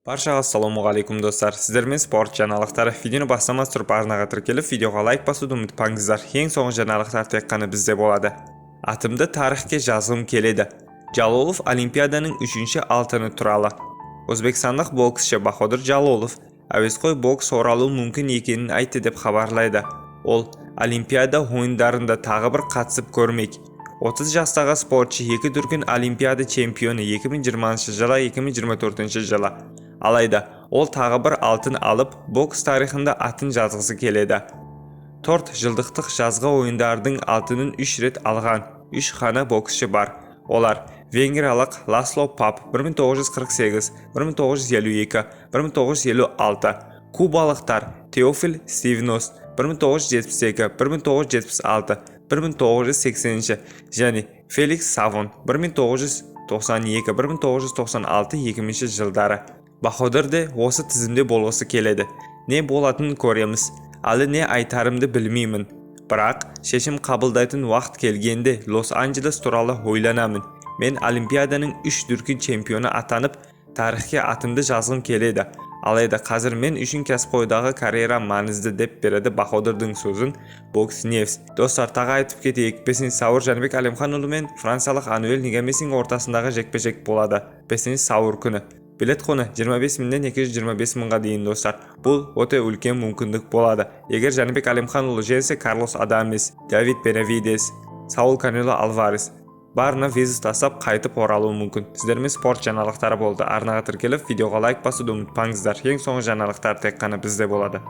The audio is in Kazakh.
Баршаға ассалаумағалейкум, достар! Сіздермен спорт жаңалықтары. Видеоны бастамас тұрып, арнаға тіркеліп, видеоға лайк басуды ұмытпаңыздар. Ең соңғы жаңалықтар тек қана бізде болады. Атымды тарихке жазғым келеді. Жалолов Олимпиаданың үшінші алтыны туралы. Өзбекстандық боксшы Баходир Жалолов әуесқой бокс оралуы мүмкін екенін айтты деп хабарлайды. Ол Олимпиада ойындарында тағы бір қатысып көрмек. 30 жастағы спортшы екі дүркін Олимпиада чемпионы, 2020 жылы, 2024 жылы. Алайда ол тағы бір алтын алып, бокс тарихында атын жазғысы келеді. Төрт жылдықтық жазғы ойындардың алтынын үш рет алған үш қана боксшы бар. Олар: венгриялық Ласло Пап 1948, 1952, 1956, кубалықтар Теофил Стивенос 1972, 1976, 1980 және Феликс Савон 1992, 1996, 2000 жылдары. Баходир де осы тізімде болғысы келеді. Не болатынын көреміз. Әлі не айтарымды білмеймін. Бірақ шешім қабылдайтын уақыт келгенде, Лос-Анджелес туралы ойланамын. Мен Олимпиаданың үш дүркін чемпионы атанып, тарихке атымды жазғым келеді. Алайда қазір мен үшін кәсіпқойдағы карьерам маңызды, деп береді Баходирдің сөзін Бокс News. Достар, тағы айтып кетейік, 5 сәуір Жәнібек Әлімханұлы мен франциялық Ануэль Негамесинг ортасындағы жекпе-жек болады 5 сәуір күні. Билет құны 25 мыңнан 225 мыңға дейін. Достар, бұл өте үлкен мүмкіндік болады. Егер Жәнібек Әлімханұлы жеңсе, Карлос Адамес, Давид Бенавидес, Саул Канело Альварес барына вызов тастап, қайтып оралуы мүмкін. Сіздермен спорт жаңалықтары болды. Арнаға тіркеліп, видеоға лайк басуды ұмытпаңыздар. Ең соңғы жаңалықтар тек қана бізде болады.